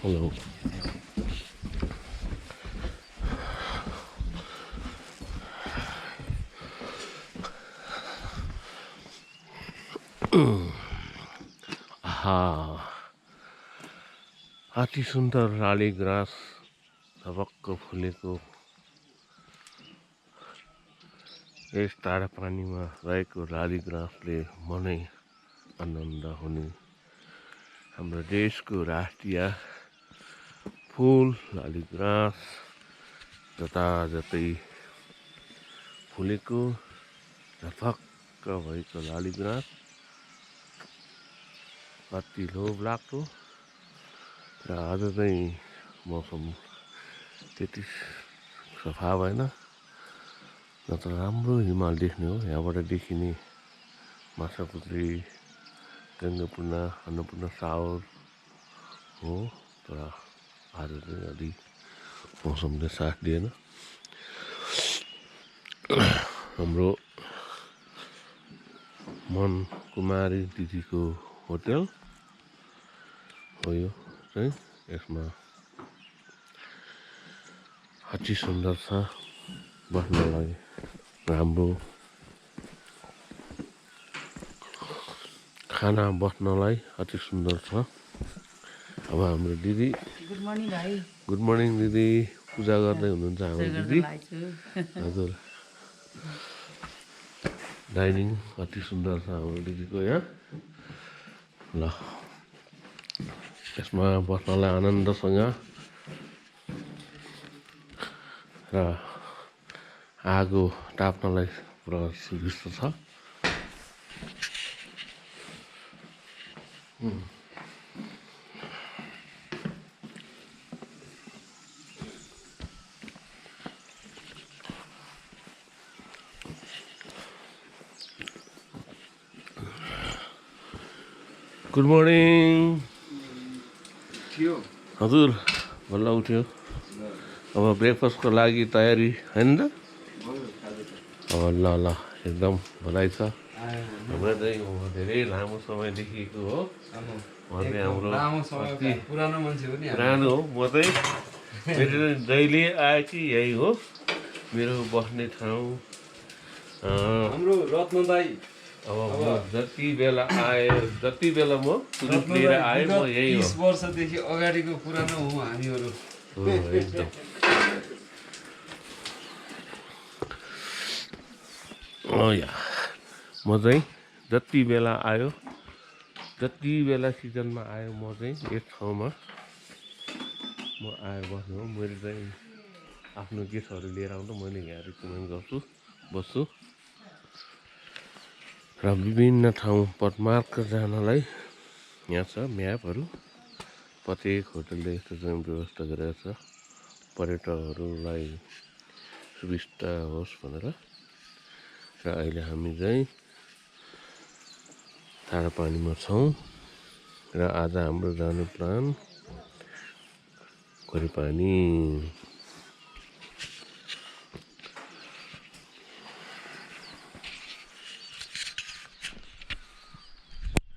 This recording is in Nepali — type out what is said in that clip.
Hello. अति सुन्दर राली ग्रास धबक्क फुलेको यस तारा पानीमा रहेको राली ग्रासले मनै आनन्द हुने हाम्रो देशको राष्ट्रिय फुल लाली ग्रास जताजतै फुलेको धपक्क भएको लाली ग्रास अति लोभ लाग्दो र आज चाहिँ मौसम त्यति सफा भएन नत्र राम्रो हिमाल देख्ने हो। यहाँबाट देखिने माछापुत्री गङ्गापूर्णा अन्नपूर्ण सावर हो, तर आज चाहिँ अलि मौसमले साथ दिएन। हाम्रो मन कुमारी दिदीको होटल हो यो चाहिँ। यसमा अति सुन्दर छ, बस्नलाई राम्रो, खाना बस्नलाई अति सुन्दर छ। अब हाम्रो दिदी गुड मर्निङ भाइ। गुड मर्निङ दिदी, पूजा गर्दै हुनुहुन्छ हाम्रो दिदी। हजुर, डाइनिङ अति सुन्दर छ हाम्रो दिदीको यहाँ। ल यसमा बस्नलाई आनन्दसँग र आगो ताप्नलाई पुरा सुविस्ता छ। Good morning. हजुर बल्ल उठ्यो। अब ब्रेकफास्टको लागि तयारी होइन त? अब ल ल एकदम भलाइ छ। हाम्रो चाहिँ धेरै लामो समयदेखिको हो। हाम्रो पुरानो मान्छे हो नि, पुरानो हो। म चाहिँ मेरो जहिले आए कि यही हो मेरो बस्ने ठाउँ। हाम्रो रत्न दाई अब म जति बेला म सुरुप लिएर आएँ म यही हो। 30 वर्षदेखि अगाडिको पुरानो हौँ हामीहरू। एकदम म चाहिँ जति बेला सिजनमा आयो म चाहिँ यस ठाउँमा म आएर बस्नु हो। मैले चाहिँ आफ्नो गेस्टहरू लिएर आउँदा मैले यहाँ रिकमेन्ड गर्छु, बस्छु। र विभिन्न ठाउँ पदमार्ग जानलाई यहाँ छ म्यापहरू। प्रत्येक होटलले यस्तो चाहिँ व्यवस्था गरेको छ पर्यटकहरूलाई सुविस्ता होस् भनेर। र अहिले हामी चाहिँ तारा पानीमा छौँ र आज हाम्रो जाने प्लान खोरीपानी।